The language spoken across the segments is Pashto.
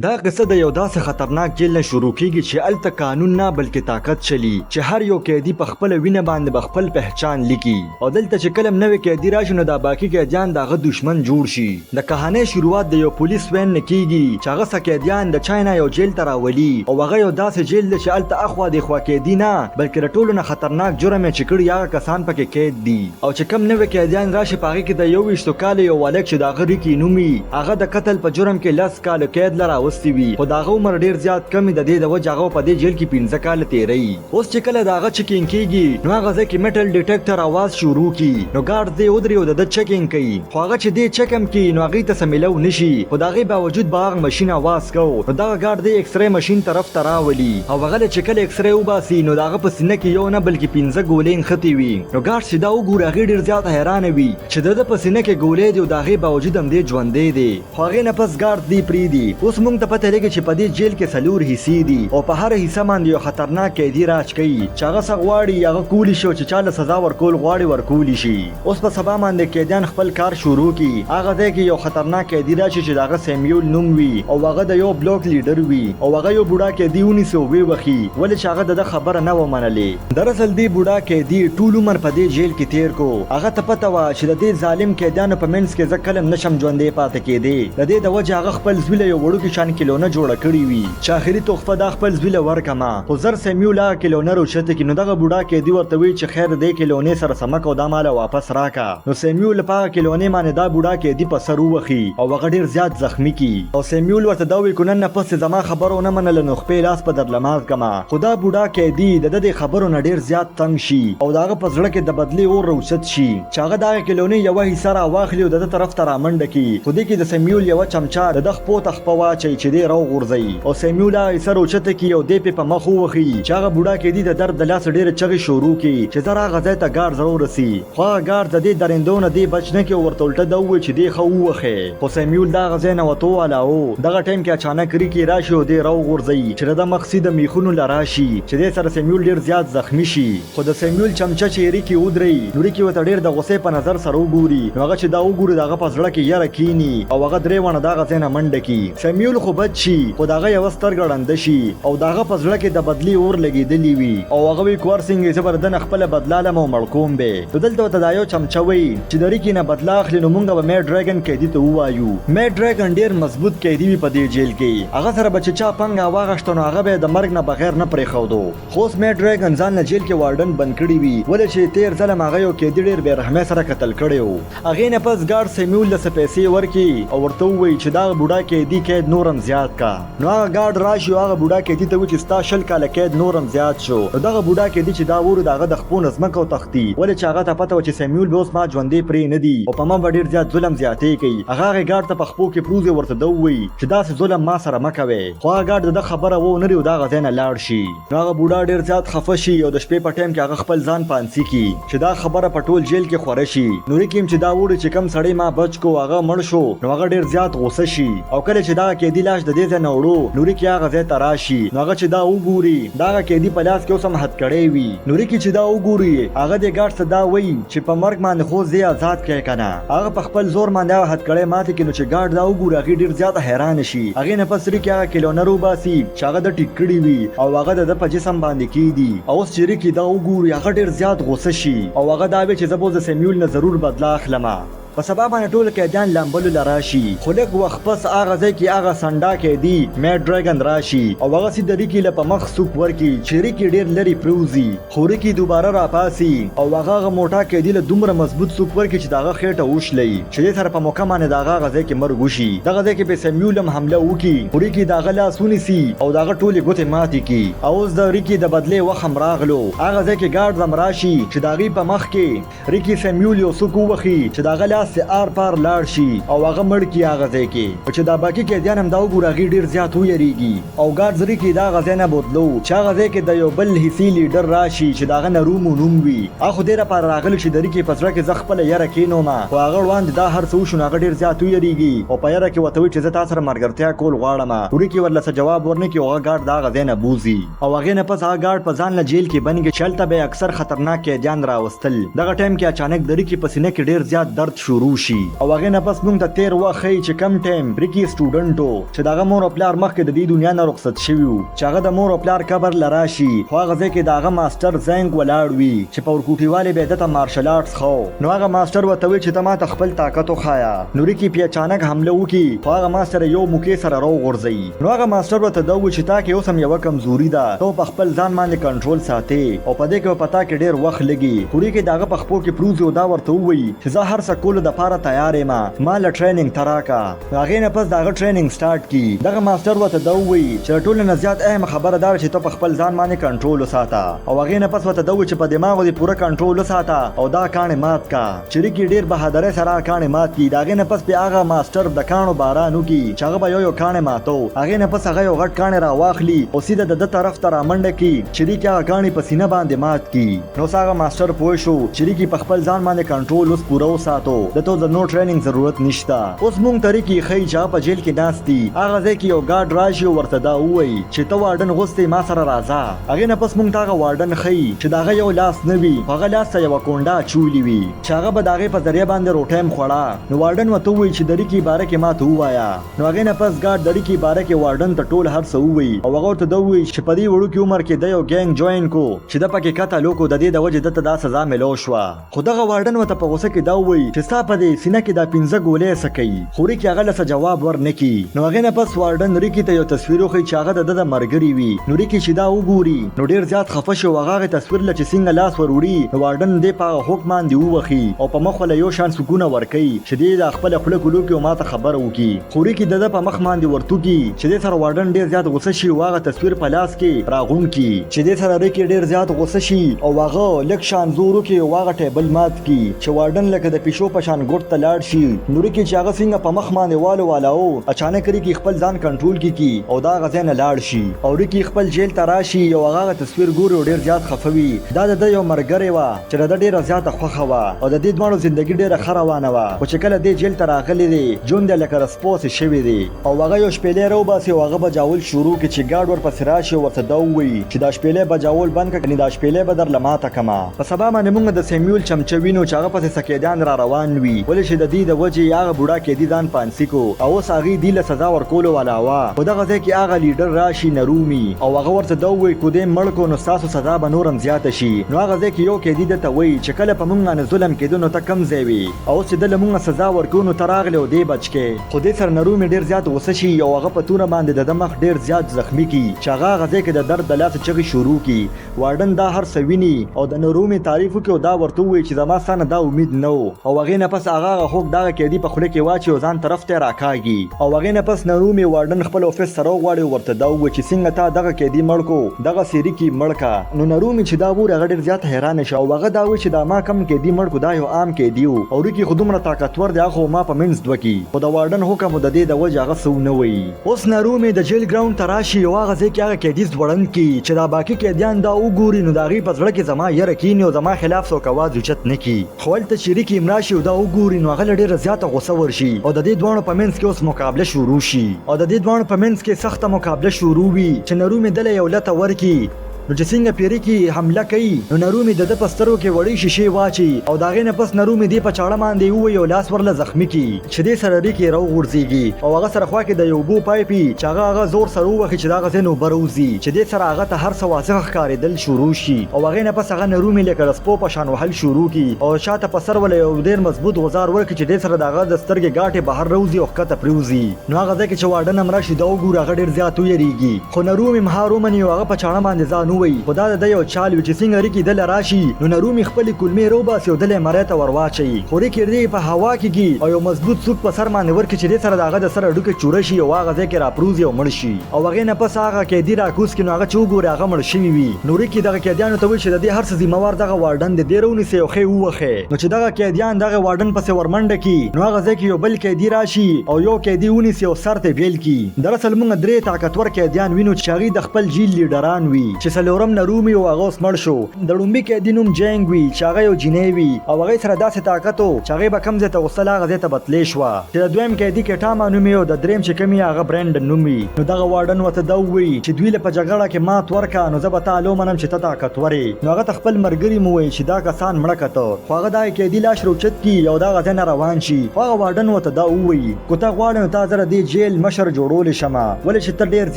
دا قصه د یو داسې خطرناک جیل نه شروع کیږي چې هلته قانون نه بلکې طاقت چلی، چې هر یو قیدي په خپله وینه باندې به خپل پهچان لیکي، او دلته چې کله نوی قیدي راشي نو دا باقي قیدیان د هغه دښمن جوړ شي. د کهانۍ شروعات د یو پولیس وین نه کیږي چې هغه څه قیدیان د چاینا یو جیل ته راولي، او هغه یو داسې جیل دی چې هلته اخوا دیخوا قیدي نه بلکې د ټولو نه خطرناک جرم یې چې کړي هغه کسان پکې قید دي. او چې کوم نوی قیدیان راشي په هغې کې د 21 کالو یو هلک چې د هغه ریکي نوم وي، هغه د قتل په جرم کې 10 کالو قید له راوستي وي، خو د هغه عمر ډیر زیات کم وي، د دې د وجې هغه په دې جیل کې 5 کاله تیروي. اوس چې کله د هغه چیکینګ کیږي نو هغه ځای کې میټل ډیټیکټر اواز شروع کی، نو ګارډز دې ودري او د ده چیکینګ کوي، خو هغه چې دې چیک هم کړي نو هغوی ته څه میلو نشي، خو د هغې باوجود به هغه مشین اواز کو، نو دغه ګارډ دې ایکسرې مشین طرف ته راولي او هغه له چې کله ایکسرې وباسي نو د هغه په سینه کې یو نه بلکې 5 ګولې نښتې وي. نو ګارډز چې دا وګوري هغوی ډیر زیات حیرانه وي چې د ده په سینه کې ګولې دي او د هغې باوجود هم دی ژوندی دی. خو هغې نه پس ګارد دی پریدي. اوس مونږ ته پته لګي چې په دې جیل کې 4 حصې دي او په هره حصه باندې یو خطرناک قیدي راج کوي چې هغه څه غواړي هغه کولی شي او چې چا له سزا ورکول غواړي ورکولی شي. اوس په سبا باندې قیدیان خپل کار شروع کړي. هغه ځای کې یو خطرناک قیدي راشي چې د هغه سیمیول نوم وي او هغه د یو بلاک لیډر وي، او هغه یو بوډا قیدي ونیسي او ویې وښي ولې چې هغه د ده خبره نه وه منلې. دراصل دې بوډا قیدي ټول عمر په دې جیل کې تیر کو. هغه ته پته وه چې د دې ظالم قیدیانو په منځ کې زه کله هم نشم ژوندی پاتې کیدی. د دې د وجې هغه خپل زوی له یو وړوکي شان کلونه جوړه کړې وي چې اخري تحفه دا خپل زوی له ورکمه، خو زر سیمیول هغه کلونه روچته کړي. نو دغه بوډا قیدي ورته وایي چې خیر دې کلونې سره څه مه کوه، دا ماله واپس راکه. نو سیمیول په هغه کلونې باندې دا بوډا قیدي په سر ووهي او هغه ډیر زیات زخمي کړي، او سیمیول ورته دا وایي که نن نه پس دې زما خبره ونه منله نو خپې لاس به درله مات کمه. خو دا بوډا قیدي د ده دې خبرو نه ډیر زیات تنګ شي او د هغه په زړه کې د بدلې اور راوچت شي چې هغه د هغې کلونې یوه حصه را واخلي او د ده طرف ته رامنډه کړي. خو دې کې د سیمیول یوه چمچه د ده خپو ته خپه واچوي چې دی راوغورځوي، او سیمیول هغه حصه راوچته کړي او دی پې په مخ ووهي چې هغه بوډا قیدي د درد د لاسه ډېرې چغې شروع کړي چې زر هغه ځای ته ګارډز راورسي. خو هغه ګارډز د دې درېندو نه دی بچ نه کړي او ورته الټه ده ووایي چې دی ښه ووهي. خو سیمیول د هغه ځای نه وتو والا و. دغه ټایم کې اچانک ریکي راشي او دی راوغورځوي چې د ده مخ سیده میخونو له راشي چې دې سره سیمیول ډیر زیات زخمی شي. خو د سیمیول چمچه چې ریکي ودروي نو ریکي ورته ډیر د غوسې په نظر سره وګوري، نو هغه چې دا وګوري د هغه په زړه کې یره کیني او هغه درې واڼه د هغه ځای نه منډه کړي. سیمیول خو بچ شي خو د هغه یوه سترګه ړنده شي او د هغه په زړه کې د بدلې اور لګیدلی وي او هغه وي که ورسنګې زه به د ده نه خپله بدله الم او مړ کوم به. نو دلته ورته دا یو چمچه وایي چې د ریکي نه بدله اخلي نو مونږ به میډ ډریګن قیدي ته ووایو. میډ ډریګن ډیر مضبوط قیدي وي په دې جیل کې، هغه سره به چې چا پنګه واغښته نو هغه به یې د مرګ نه بغیر نه پرېښودو. خو اوس میډ ډریګن ځان له جیل کې وارډن بند کړي وي ولې چې تیر ځل هم هغه یو قیدي ډیر بې رحمۍ سره قتل کړی و. هغې نه پس ګارډ سیمیول له څه پیسې ورکړي او ورته ووایي چې دغه بوډا قیدي قید نور هم زیات کا. نو هغه ګارډ راشي او هغه بوډا قیدي ته وایي چې ستا 20 کاله قید نور هم زیات شو. نو دغه بوډا قیدي چې دا ووري د هغه د خپو نه ځمکه وتښتي ولې چې هغه ته پته وه چې سیمیول به اوس ما ژوندی پرې نه دي او په ما به ډیر زیات ظلم زیاتی کوي. هغه هغې ګارډ ته په خپو کې پروزي او ورته ده ووایي چې داسې ظلم ما سره مه کوی. خو هغه ګارډ د ده خبره و نه ری او د هغه ځای نه لاړ شي. نو هغه بوډا ډیر زیات خفه شي او د شپې په ټایم کې هغه خپل ځان پانسي کړي چې دا خبره په ټول جیل کې خوره شي. نو ریکي هم چې دا ووري چې کوم سړی ما بچ کو هغه مړ شو نو هغه ډیر زیات غوسه شي، او کله چې دغه قیدي لاش د دې ځای نه وړو نو ریکي هغه ځای ته راشي، نو هغه چې دا وګوري د هغه قیدي په لاس کې اوس هم هتکړی وي. نو ریکي چې دا وګوري هغه دې ګارډ ته دا وایي چې په مرګ باندې خو زه ازاد کړې کنه. هغه په خپل زور باندې هغه هتکړی ماتې کړي، نو چې ګارډ دا وګوري هغوی ډیر زیات حیران شي. هغې نه پس ریکي هغه کلونه روباسي چې هغه ده ټیک کړي وي او هغه د ده په جسم باندې کیږدي، او اوس چې ریکي دا وګوري هغه ډیر زیات غوسه شي او هغه دا وي چې زه به اوس د سیمیول نه ضرور بدله اخلمه. په سبا باندې ټول قیدیان لامبلو له راشي، خو لږ وخت پس هغه ځای کې هغه سنډا قیدي میډ ډریګن راشي او هغه سیده ریکي له په مخ سوک ورکړي چې ریکي ډیر لرې پریوځي. خو ریکي دوباره راپاڅي او هغه هغه موټا قیدي له دومره مضبوط سوک ورکړي چې د هغه خېټه وشلوي چې دې سره په موقع باندې د هغه هغه ځای کې مرګ وشي. دغه ځای کې پې سیمیول هم حمله وکړي خو ریکي د هغه لاس ونیسي او د هغه ټولې ګوتې ماتې کړي. او اوس د ریکي د بدلې وخت هم راغلو. هغه ځای کې ګارډز هم راشي چې د هغوی په مخ کې ریکي سیمیول یو سوک ووهي چې د هغه لاس ترې آر پار لاړ شي او هغه مړ کړي هغه ځای کې. خو چې دا باقي قیدیان هم دا وګوري هغوی ډېر زیات ویریږي او ګارډز ریکي د هغه ځای نه بوتلو چې هغه ځای کې د یو بل حصې لیډر راشي چې د هغه نرومو نوم وي. هغه خو دې لپاره راغلی چې د ریکي په زړه کې زه خپله یره کینوم، خو هغه وړاندې دا هر څه وشو نو هغه ډېر زیات ویریږي او په یره کې ورته وایي چې زه تا سره ملګرتیا کول غواړم. خو ریکي ورله څه جواب ورنه کړي او هغه ګارډ د هغه ځای نه بوځي. او هغې نه پس هغه ګارډ په ځان له جیل کې بند کړي چې هلته به یې اکثر خطرناک قیدیان راوستل. دغه ټایم کې اچانک د ریکي په سینه کې ډیر زیات درد شو. شروع شي. او هغې نه پس مونږ ته تیر وخت ښیي چې کم ټایم ریکي سټوډنټ و چې د هغه مور او پلار مخکې د دې دنیا نه رخصت شوي وو، چې هغه د مور او پلار قبر له راشي، خو هغه ځای کې د هغه ماسټر زینګ ولاړ وي چې په ورکوټیوالې به یې ده ته مارشل آرټس ښو. نو هغه ماسټر ورته وایي چې ته ماته خپل طاقت وښایه. نو ریکي پې اچانک حمله وکړي، خو هغه ماسټر یې یو موکې سره راوغورځوي. نو هغه ماسټر ورته دا ووایي چې تا کې اوس هم یوه کمزوري ده، ته به په خپل ځان باندې کنټرول ساتې او په دې کې به په تا کې ډېر وخت لګي. خو ریکي د هغه په خپو کې پروځي او دا ورته ووایي چې زه هر څه کولو دپاره تیار یم، ما له ټریننګ ته راکه. نو هغې نه پس د هغه ټریننګ سټارټ کړي. دغه ماسټر ورته دا ووایي چې د ټولو نه زیات اهمه خبره دا ده چې ته په خپل ځان باندې کنټرول وساته. او هغې نه پس ورته دا ووایي چې په دماغو دې پوره کنټرول وساته او دا کاڼې مات کا. چې ریکي ډیر بهادرۍ سره هغه کاڼې مات کړي. د هغې نه پس پې هغه ماسټر د کاڼو باران وکړي چې هغه به یو یو کاڼی ماتو. هغې نه پس هغه یو غټ کاڼی راواخلي او سیده د ده طرف ته رامنډه کړي چې ریکي هغه کاڼي په سینه باندې مات کړي. نو اوس هغه ماسټر پوه شو چې ریکي په خپل ځان باندې کنټرول اوس پوره وساتو، ده ته اوس د نور ټریننګ ضرورت نشته. اوس مونږ ته ریکي ښیي چې هغه په جیل کې ناست دي. هغه ځای کې یو ګارډ راشي او ورته دا ووایي چې ته وارډن غوستې ما سره راځه. هغې نه پس مونږ ته هغه وارډن ښیي چې د هغه یو لاس نه وي، خو هغه لاس ته یوه کونډه اچولي وي چې هغه به د هغې په ذریعه باندې روټۍ هم خوړه. نو وارډن ورته ووایي چې د ریکي باره کې ماته ووایه. نو هغې نه پس ګارډ د ریکي باره کې وارډن ته ټول هر څه ووایي او هغه ورته دا ووایي چې په دې وړوکي عمر کې ده یو ګینګ جوین کو چې ده پکې قتل وکړو، د دې د وجې ده ته دا سزا میلو شوه. خو دغه وارډن ورته په غوسه کې دا ووایي چې ستا په دې سینه کې دا 5 ګولۍ څه کوي؟ خو ریکي هغه له څه جواب ور نه کړي. نو هغې نه پس وارډن ریکي ته یو تصویر وښیي چې هغه د ده د مرګري وي. نو ریکي چې دا وګوري نو ډیر زیات خفه شي او هغه هغې تصویر له چې څنګه لاس ور وړي نو وارډن دی په هغه هوک باندې ووهي او په مخ ورله یو شان سکونه ورکوي چې دی دا خپله خوله کولو کې او ماته خبره وکړي. خو ریکي د ده په مخ باندې ورتوکي چې دې سره وارډن ډیر زیات غوسه شي او هغه تصویر په لاس کې راغونډ کړي چې دې سره ریکي ډیر زیات غوسه شي او هغه لږ شان زور وکړي او هغه ټیبل مات کړي چې وارډن لکه د پیشو په شان ګوټ ته لاړ شي. نو ریکي چې هغه څنګه په مخ باندې والو والاو اچانک ریکي خپل ځان کنټرول کې کړي او د هغه ځای نه لاړ شي او ریکي خپل جیل ته راشي او هغه هغه تصویر ګوري او ډیر زیات خفه وي. دا د ده یو مرګرې وه چې د ده ډیره زیاته خوښه وه او د دې دواړو زندګي ډیره ښه روانه وه، خو چې کله دی جیل ته راغلی دی ژوند یې لکه د سپو هسې شوی دی. او هغه یو شپیلی راوباسي او هغه بجاول شروع کړي چې ګارډ ورپسې راشي او ورته دا ووایي چې دا شپیلی بجاول بند کړه کني دا شپیلی به درله ماته کړمه. په سبا باندې مونږ د سیمیول چمچه وینو چې هغه پسې څه قیدیان را روان وي، ولې چې د دوی د وجې هغه بوډا قیدي ځان پانسي کو او اوس هغوی دوی له سزا ورکولو والا وه. خو دغه ځای کې هغه لیډر راشي نرومي او هغه ورته دا ووایي که دی مړ کو نو ستاسو سزا به نور هم زیاته شي. نو هغه ځای کې یو قیدي ده ته وایي چې کله په مونږ باندې ظلم کیدو نو ته کوم ځای وې او اوس چې ده له مونږه سزا ورکوو نو ته راغلې او دی بچ کې. خو دې سره نرومي ډیر زیات غوسه شي او هغه په توره باندې د ده مخ ډیر زیات زخمي کړي چې هغه هغه ځای کې د درد د لاسه چغې شروع کړي. وارډن دا هر څه ویني او د نرومي تعریف وکړي او دا ورته ووایي چې زما ستا نه دا امید نه و. او هغې نه پس هغه هغه هوک دغه قیدي په خوله کې واچوي او ځان طرف ته یې راکاږي. او هغې نه پس نرومي وارډن خپل افس ته راوغواړي او ورته دا ووایي چې څنګه تا دغه قیدي مړ کو دغسې ریکي مړ کا. نو نرومي چې دا ووري هغه ډیر زیات حیران شي او هغه دا وایي چې دا ما کوم قیدي مړ کو دا یو عام قیدي و او ریکي خو دومره طاقتور دی هغه خو ما په منځ دوه کي. خو د وارډن حکم و د دې د وجې هغه څه ونه وایي. اوس نرومي د جیل ګراونډ ته راشي او هغه ځای کې هغه قیدي ځوړند کړي چې دا باقي قیدیان دا وګوري نو د هغوی په زړه کې زما یره کیني او زما خلاف څوک اواز اوچت نه کړي. خو هلته چې ریکي هم راشي او دا وګوري نو هغه له ډیره زیاته غوسه ورشي او د دې دواړو په منځ کې اوس مقابله شروع شي او د دې دواړو په منځ کې سخته مقابله شروع وي چې نرومي ده له یو لته ورکړي. نو چې څنګه پې ریکي حمله کوي نو نرومي د ده په سترګو کې وړې شیشې واچوي او د هغې نه پس نرومي دی په چاړه باندې ووهي او لاس ورله زخمي کړي چې دې سره ریکي راوغورځېږي او هغه سره خوا کې د یو اوبو پایپ وي چې هغه هغه زور سره ووهي چې د هغه ځای نه اوبه راوځي چې دې سره هغه ته هر څه واضح ښکارېدل شروع شي او هغې نه پس هغه نرومي لکه د سپو په شان وهل شروع کړي او شاته په سر ورله یو ډېر مضبوط غوزار ورکړي چې دې سره د هغه د سترګې ګاټې بهر راوځي او ښکته پرېوځي. نو هغه ځای کې چې وارډن هم راشي دا وګوري هغه ډېر زیات ویریږي. خو نرومي هم هار ومني او هغه په چاړه باندې ځان ووهي، خو دا د ده یو چال وي چې څنګه ریکي ده له راشي نو نرومي خپلې کولمې راوباسي او ده له یې مرۍ ته ورواچوي، خو ریکي دی په هوا کې ږي او یو مضبوط سوک په سر باندې ورکړي چې دې سره د هغه د سر هډوکي چوره شي او هغه ځای کې راپروځي او مړ شي. او هغې نه پس هغه قیدي راکوز کړي نو هغه چې وګوري هغه مړ شوي وي. نو ریکي دغه قیدیانو ته وایي چې د دې هر څه ذمه وار دغه وارډن دی، دی راونیسئ او ښه یې ووهئ. نو چې دغه قیدیان دغه وارډن پسې ورمنډه کړي نو هغه ځای کې یو بل قیدي راشي او یو قیدي ونیسي او سر ته بیل کړي. دراصل مونږ درې طاقتور قیدیان وینو چې هغوی د خپل جیل لیډران وي چې څلورم نه رومي او هغه اوس مړ شو. د ړومبي قیدي نوم جینګ وي چې هغه یو جینۍ وي او هغې سره داسې طاقت و چې هغې به کوم ځای ته غوښتل هغه ځای ته به تلې شوه. چې د دویم قیدي کیټاما نومي او د دریم چې کوم یې هغه برینډن نوم وي. نو دغه وارډن ورته دا وویي چې دوی له په جګړه کې مات ورکه نو زه به تا الو منم چې ته طاقتور یې. نو هغه ته خپل مرګري مو وویي چې دا کسان مړه که ته. خو هغه دغه قیدي لاش راوچت کړي او دغه ځای نه روان شي. خو هغه وارډن ورته دا وویي که ته غواړې نو تا زه د دې جیل مشر جوړولی شم ولې چې ته ډیر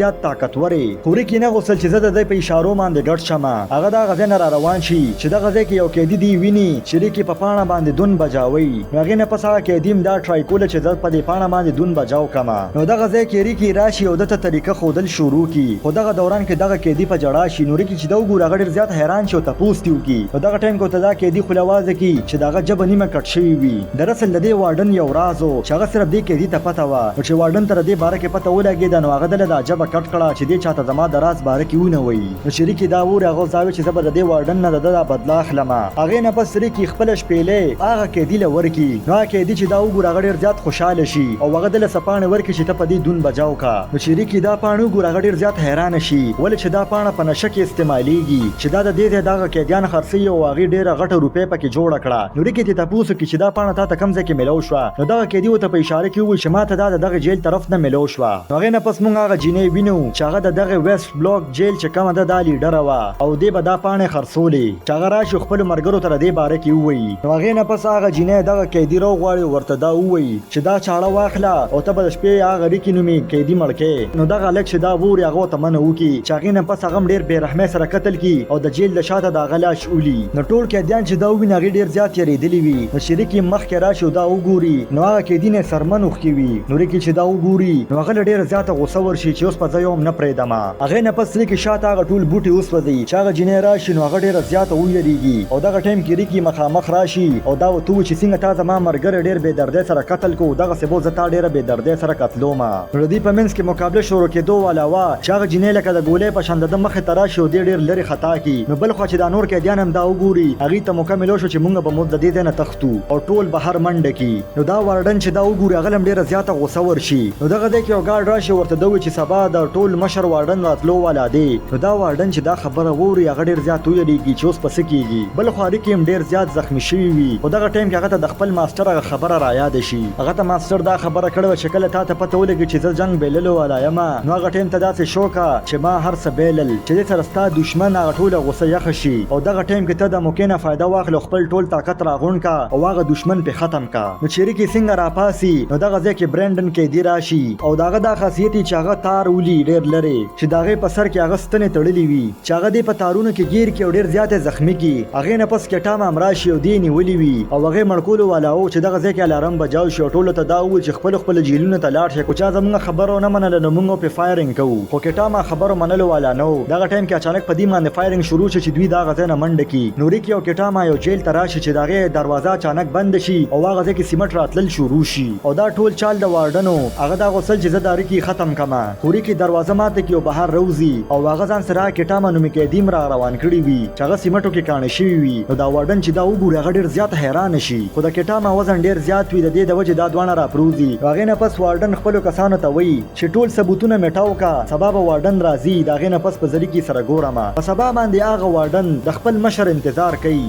زیات طاقتور یې. خو ریکي نه غوښتل چې زه د ده په اشارو باندې ګډ شم. هغه دغه ځای نه را روان شي چې دغه ځای کې یو قیدي دی ویني چې ریکي په پاڼه باندې دون بجاوي. نو هغې نه پس هغه قیدي هم دا ټرای کوله چې زه په دې پاڼه باندې دون بجاو کړم. نو دغه ځای کې ریکي راشي او ده ته طریقه ښودل شروع کړي. خو دغه دوران کې دغه قیدي په ژړا شي. نو ریکي چې دا وګوري هغه ډیر زیات حیران شي او تپوس ترې وکړي. نو دغه ټایم کې ورته دا قیدي خوله وازه کړي چې د هغه ژبه نیمه کټ شوې وي. دراصل د دې وارډن یو راز و چې هغه صرف دې قیدي ته پته وه. نو چې وارډن ته د دې باره کې پته ولګېده نو هغه دله دا ژبه کټ کړه چې دې چاته زما د راز باره کې ونه وایي. نو چې ریکي دا ووري هغه اوس دا وایي چې زه به د دې وارډن نه د ده دا بدله اخلم. هغې نه پس ریکي خپله شپېلۍ هغه قیدي له ورکړي. نو هغه قیدي چې دا وګوري هغه ډېر زیات خوشحاله شي او هغه ده له څه پاڼې ورکړي چې ته په دې دون بجاو که. نو چې ریکي دا پاڼې وګوري هغه ډېر زیات حیرانه شي ولې چې دا پاڼه په نشه کې استعمالېږي چې دا د دې ځای دغه قیدیان خرڅوي او هغوی ډېره غټه روپۍ پکې جوړه کړه. نو ریکي ترې تپوس وکړي چې دا پاڼه تاته کوم ځای کې میلاو شوه؟ نو دغه قیدي ورته په اشاره کې وویل چې ماته دا د دغه جیل طرف نه میلاو شوه. نو هغې نه پس مونږ هغه جینۍ وینو چې هغه د دغه ویسټ بلاک جیل چې کومه ده دا لیډره وه او دې به دا پاڼې خرڅولې چې هغه راشي او خپلو ملګرو ته د دې باره کې ووایي. نو هغې نه پس هغه جینۍ دغه قیدي راوغواړي او ورته دا ووایي چې دا چاړه واخله او ته به د شپې هغه ریکي نومي قیدي مړ کړې. نو دغه هلک چې دا ووري هغه ورته منع وکړي چې هغې نه پس هغه هم ډېر بې رحمۍ سره قتل کړي او د جیل د شاته د هغه لاش ولي. نو ټول قیدیان چې دا وویني هغوی ډېر زیات یریدلي وي. نو چې ریکي مخکې راشي او دا وګوري نو هغه قیدي نه یې څرمن اوښکې وي. نو ریکي چې دا وګوري نو هغه له ډېره زیاته غوسه ورشي چې اوس به زه یو هم نه پرېږدم. هغې نه پس ریکي شاته هغه ټول بوټي وسوځوي. چې هغه جینۍ راشي نو هغه ډېره زیاته وویریږي او دغه ټایم کې ریکي مخامخ راشي او دا ورته ووایي چې څنګه تا زما ملګری ډېر بې دردۍ سره قتل کړو دغسې به زه تا ډېره بې دردۍ سره قتلوم. نو د دوی په منځ کې مقابله شروع کېدو والا وه چې هغه جینۍ لکه د ګولۍ په شان د ده مخې ته راشي او دی ډېر لرې خطا کړي. نو بلخوا چې دا نور قیدیان هم دا وګوري هغوی ته موقع ملو شوه چې مونږ به مو د دې ځای نه تښتو او ټول بهر منډه کړي. نو دا وارډن چې دا وګوري هغه له هم ډېره زیاته غوسه ورشي. نو دغه ځای کې یو ګارډ راشي او ورته دا ووایي چې سبا د ټول مشر وارډن راتلو والا دی. نو دا وارډن چې دا خبره ووري هغه ډېر زیات ویریږي چې اوس په څه کیږي. بلخوا ریکي هم ډېر زیات زخمي شوي وي خو دغه ټایم کې هغه ته د خپل ماسټر هغه خبره رایاده شي. هغه ته ماسټر دا خبره کړې وه چې کله تاته پته ولګي چې زه جنګ بېللو والا یم نو هغه ټایم ته داسې شو که چې ما هر څه بېلل چې دې سره ستا دښمن هغه ټوله غوسه یخه شي او دغه ټایم کې ته د موقع نه فایده واخله او خپل ټول طاقت راغونډ که او هغه دښمن پرې ختم که. نو چې ریکي څنګه راپاڅي نو دغه ځای کې برینډن قیدي راشي او د هغه دا خاصیت وي چې هغه تار ولي ډېر لرې چې د هغې په سر کې هغه ستنې تړلې وي چې هغه دی په تارونو کې ګیر کړي او ډېر زیات یې زخمي کړي. هغې نه پس کیټاما هم راشي او دی یې نیولي وي او هغې مړ کولو والا وو چې دغه ځای کې الارم بجاو شي او ټولو ته دا وویل چې خپلو خپلو جیلونو ته لاړ شئ که چا زمونږ خبره ونه منله نو مونږ پرې فایرنګ کوو. خو کیټاما خبرو منلو والا نه وو. دغه ټایم کې اچانک په دوی باندې فایرنګ شروع شي چې دوی د هغه ځای نه منډه کړي. نو ریکي او کیټاما یو جیل ته راشي چې د هغې دروازه اچانک بنده شي او هغه ځای کې سیمټ راتلل شروع شي او دا ټول چال د وارډن وو. هغه دا غوښتل چې زه دا ریکي ختم کړم. خو ریکي دروازه ماته کړي او بهر راوځي او هغه ځان سره هغه کیټاما نومې قیدي هم را روان کړي وي چې هغه سیمټو کې کاڼی شوي وي. نو دا وارډن چې دا وګوري هغه ډیر زیات حیران شي خو د کیټاما وزن ډیر زیات وي د دې د وجې دا دواړه راپروځي. نو هغې نه پس وارډن خپلو کسانو ته وایي چې ټول ثبوتونه میټاو که سبا به وارډن راځي د هغې نه پس به زه ریکي سره ګورم. په سبا باندې هغه وارډن د خپل مشر انتظار کوي.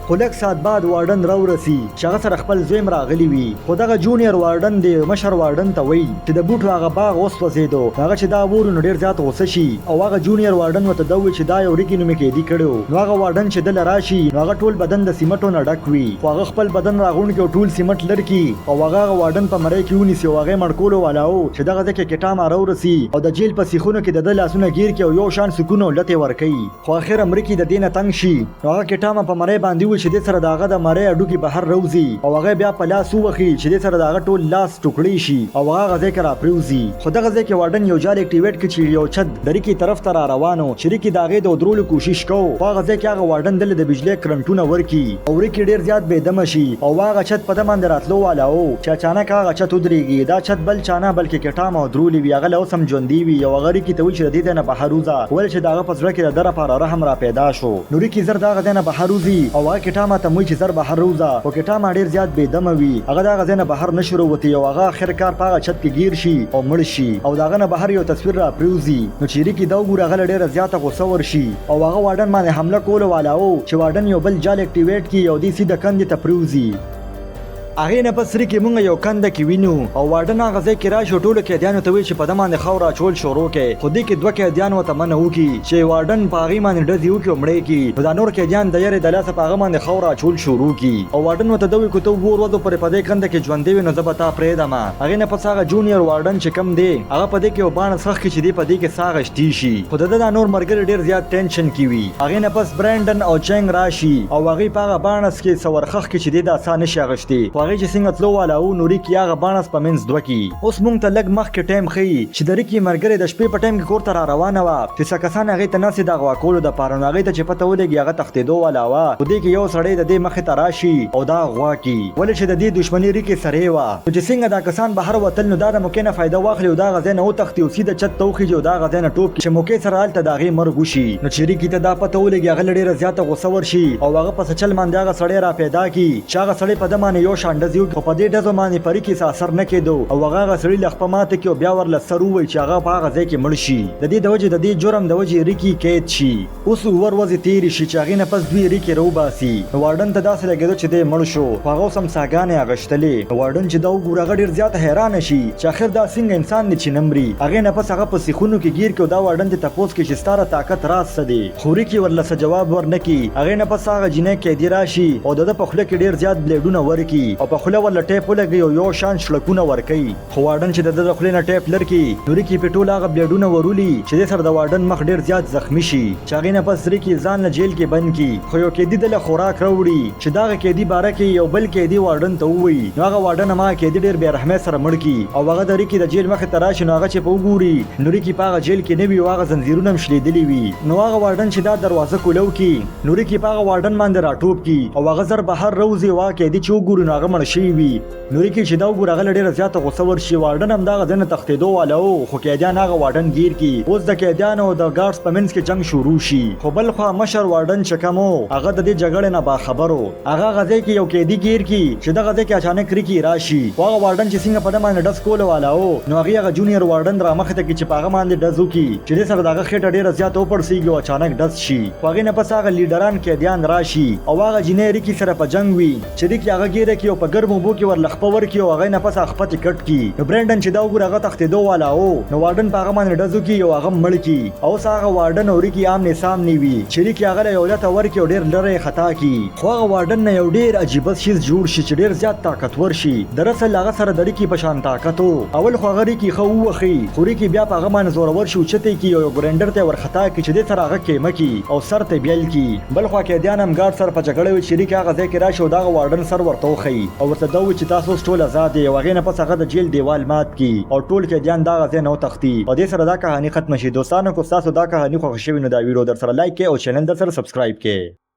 خو لږ ساعت بعد وارډن راورسي چې هغه سره خپل زوی هم راغلی وي خو دغه جونیئر وارډن دی مشر وارډن ته وایي چې د بوټو هغه باغ وسوځېدو. نو هغه چې دا ووري نو ډېر زیات غوسه شي او هغه جونیئر وارډن ورته دا ووایي چې دا یو ریکي نومې قیدي کړی و. نو هغه وارډن چې دله راشي نو هغه ټول بدن د سیمټو نه ډک وي خو هغه خپل بدن راغونډ کړي او ټول سیمټ لر کړي او هغه هغه وارډن په مرۍ کې ونیسي او هغه یې مړ کولو والا و چې دغه ځای کې کیټاما راورسي او د جیل په سیخونو کې د ده لاسونه ګیر کړي او یو شان سکون او لتې ورکوي. خو اخر امریکي د دې نه تنګ شي نو هغه کیټاما په مرۍ باندې وویل چې دې سره د هغه د مرۍ هډوکي بهر راوځي او هغه بیا په لاس ووهي چې دې سره د هغه ټول لاس ټوکړې شي او هغه هغه ځای کې راپرېوځي. خو دغه ځای کې وارډن یو جال اکټیویټ کړ چې یو چت د ریکي طرف ته را روان و چې ریکي د هغې د ودرولو کوشش کوو خو هغه ځای کې هغه وارډن ده له د بجلۍ کرنټونه ورکړي او ریکي ډېر زیات بې دمه شي او هغه چت په ده باندې راتلو والا و چې اچانک هغه چت ودرېږي. دا چت بل چا نه بلکې کیټاما ودرولي وي. هغه لا اوس هم ژوندی وي او هغه ریکي ته وایي چې د دې ځای نه بهر وځه. ولې چې د هغه په زړه کې د ده لپاره رحم را پیدا شو. نو ریکي زر د هغه ځای نه بهر وځي او هغه کټاما ته موی چې زر بهر روزه، خو کټاما ډیر زیات بې دمه وي، هغه د هغه ځای نه بهر نشي رووتی او هغه اخر کار په هغه چت کې ګیر شي او مړ شي او د هغه نه بهر یو تصویر را پریوځي. نو چې ریکي دا وګوري هغه له ډیره زیاته غوسه ورشي او هغه وارډن باندې حمله کولو والا وو چې وارډن یو بل جال اکټیویټ کړي او دی سیده کندې ته پریوځي. هغې نه پس ریکي مونږ یو کنده کې وینو او وارډن هغه ځای کې راشي او ټولو قیدیانو ته وایي چې په ده باندې خاوره اچول شروع کړئ، خو دې کې دوه قیدیان ورته منع وکړي چې وارډن په هغې باندې ډزې وکړي او مړه یې کړي، نو دا نور قیدیان د یرې د لاسه په هغه باندې خاوره اچول شروع کړي او وارډن ورته دا وایي که ته اوو ورځو پورې په دې کنده کې ژوندی وې نو زه به تا پرېږدم. هغې نه پس هغه جونیر وارډن چې کوم دی هغه په دې کې یو باڼس ښخ کړي چې دی په دې کې ساه غشتی شي، خو د ده دا نور ملګري ډېر زیات ټینشن کې وي. هغې نه پس برینډن او چینګ راشي او هغوی په هغه باڼس کې څه ورخښ کړي چې دی دا ساه نشي اغشتی، خو هغوی چې څنګه تلو والا وو نو ریکي هغه باڼس په منځ دوه کړي. اوس مونږ ته لږ مخکې ټایم ښيي چې د ریکي ملګرې د شپې په ټایم کې کور ته را روانه وه چې څه کسان هغې ته ناست دي د اغوا کولو دپاره، نو هغې ته چې پته ولګي هغه تښتېدو والا وه، خو دې کې یو سړی د دې مخې ته راشي او دا اغوا کړي، ولې چې د دې دښمني ریکي سرې وه. نو چې څنګه دا کسان بهر وتل نو دا د موقع نه فایده واخلي او د هغه ځای نه وتښتي او سیده چت ته وخیژي او د هغه ځای نه ټوپ کړي چې موقع سره هلته د هغې مرګ وشي. نو چې ریکي ته دا پته ولګي هغه له ډیره زیاته غوسه ورشي او هغه په څه چل باندې هغه سړی را پیدا کړي چې هغه سړی په ده باندې یو شان ډزې وکړي، خو په دې ډزو باندې په ریکي څه اثر نه کیدو او هغه هغه سړي له خپه ماته کړي او بیا ورله سر ووهي چې هغه په هغه ځای کې مړ شي. د دې د وجې د دې جرم د وجې ریکي قید شي. اوس اووه ورځې تېرې شي چې هغې نه پس دوی ریکي راوباسي، نو وارډن ته داسې لګېدو چې دی مړ شو، خو هغه اوس هم ساګانې اغشتلې. نو وارډن چې دا وګوري هغه ډېر زیات حیرانه شي چې اخر دا څنګه انسان دی چې نه مري. هغې نه پس هغه په سیخونو کې ګیر کړي او دا وارډن ترې تپوس کوي چې ستا د طاقت راز څه دی، خو ریکي ورله څه جواب ورنه کړي. هغې نه پس هغه جینۍ قیدي راشي او د ده په خوله کې ډېر زیات بلیډونه ورکړي او په خوله ورله ټیپ ولګوي او یو شان شړکونه ورکوي. خو وارډن چې د ده د خولې نه ټیپ لر کړي نو ریکي پرې ټول هغه بلیډونه ورولي چې دې سره د وارډن مخ ډېر زیات زخمي شي، چې هغې نه پس ریکي ځان له جیل کې بند کړي. خو یو قیدي ده له خوراک راوړي چې د هغه قیدي باره کې یو بل قیدي وارډن ته ووایي، نو هغه وارډن هماغه قیدي ډېر بې رحمۍ سره مړ کړي او هغه د ریکي د جیل مخې ته راشي، نو هغه چې په وګوري نو ریکي په هغه جیل کې نه وي او هغه زنځیرونه هم شلېدلي وي. نو هغه وارډن چې دا دروازه کولو کړي نو ریکي په هغه وارډن باندې راټوپ کړي او هغه زر بهر راوځي او هغه قیدي چې وګوري نو هغه مړ شوی وي. نو ریکي چې دا وګوره هغه له ډېره زیاته غوسه ورشي. وارډن هم دغه ځای نه تښتېدو والا و، خو قیدیان هغه وارډن ګیر کړي. اوس د قیدیانو او د ګارډز په منځ کې جنګ شروع شي، خو بل خوا مشر وارډن چې کوم و هغه د دې جګړې نه باخبر و. هغه هغه ځای کې یو قیدي ګیر کړي چې دغه ځای کې اچانک ریکي راشي، خو هغه وارډن چې څنګه په ده باندې ډز کولو والا و نو هغې هغه جونیئر وارډن رامخې ته کړي چې په هغه باندې ډز وکړي چې دې سره د هغه خېټه ډېره زیاته وپړسېږي او اچانک ډز شي. خو هغې نه پس هغه لیډران قیدیان راشي او هغه جینۍ ریکي سره په جنګ وي چې ریکي هغه ګیره کړي او په ګرمو اوبو کې ورله خپه ورکړي او هغه نه پس هغه خپه ترې کټ کړي. نو برینډن چې دا وګوري هغه تښتېدو والا و، نو وارډن په هغه باندې ډز وکړي او هغه مړ کړي. او اوس هغه وارډن او ریکي آمنې سامنې وي چې ریکي هغه له یو لته ورکړي او ډېر لره یې خطا کړي. خو هغه وارډن نه یو ډېر عجیبه څیز جوړ شي چې ډېر زیات طاقتور شي. دراصل هغه سره د ریکي په شان طاقت و. اول خو هغه ریکي ښه ووهي، خو ریکي بیا په هغه باندې زورور شي، اوچت یې کړي او یو ګرینډر ته یې ورخطا کړي چې دې سره هغه کیمه کړي او سر ترې بیل کړي. بلخوا قیدیان هم ګارد سره په جګړه وي چې ریک هغه ځای کې راشي او د هغه وارډن سر ورته وښيي او ورته دا ووایي چې تاسو اوس ټول ازاد یئ او هغې نه پس هغه د جیل دیوال مات کړي او ټول قیدیان د هغه ځای نه وتښتي او دې سره دا کهاني ختمه شي. دوستانو که ستاسو دا کهاني خوښه شوې نو دا ویډیو درسره لایک کړئ او چینل درسره سبسکرایب کړئ.